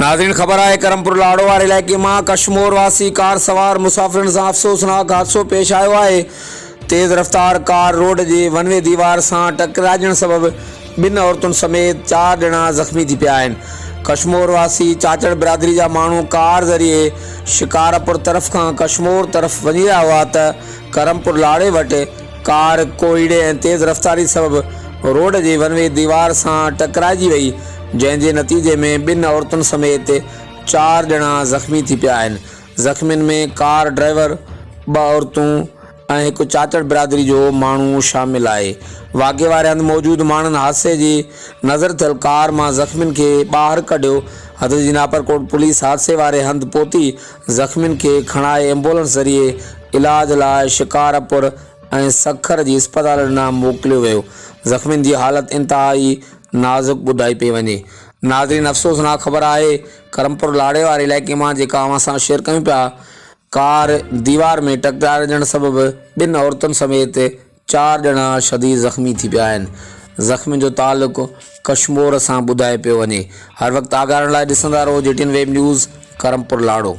ناظرين خبر آهي ڪرمپور لاڙو واري علائقي مان ڪشمور واسي ڪار سوار مسافرن سان افسوسناڪ حادثو پيش آيو آهي تيز رفتار ڪار روڊ جي ون وي ديوار سان ٽڪرائجڻ سبب ٻن عورتن سميت چار ڄڻا زخمي ٿي پيا آهن. ڪشمور واسي چاچڙ برادري جا ماڻهو ڪار ذريعي شڪارپور طرف کان ڪشمور طرف وڃي رهيا هئا ته ڪرمپور لاڙي وٽ ڪار ڪوهيڙي ۽ تيز رفتاري سبب روڊ جي ون وي ديوار سان ٽڪرائجي وئي جنهن جي نتيجي ۾ ٻن عورتن سميت چار ڄڻا زخمي ٿي پيا آهن. زخمين ۾ ڪار ڊرائيور، ٻه عورتون ۽ هڪ چاچڙ برادري جو ماڻهو شامل آهي. واقعي واري هنڌ موجود ماڻهن حادثي جي نظر ٿيل ڪار مان زخمين کي ٻاهر ڪڍيو. حد جي ناپرڪوٽ پوليس حادثي واري هنڌ پهتي زخمين کي کڻائي ايمبولنس ذريعي علاج لاء شڪارپور ۽ سکر جي اسپتالن ڏانهن موڪليو ويو. زخمين جي حالت انتهائي نازڪ ٻڌائي پئي وڃي. ناظرين افسوسناڪ خبر آهي ڪرمپور لاڙي واري علائقي مان جيڪا اوهان سان شيئر ڪيون پيا ڪار ديوار ۾ ٽڪرائجڻ سبب ٻن عورتن سميت چار ڄڻا شديد زخمي ٿي پيا آهن زخمين جو تعلق ڪشمور سان ٻڌايو پيو وڃي هر وقت آگاهه رهڻ لاء ڏسندا رهو G T N web news Karampur Laro.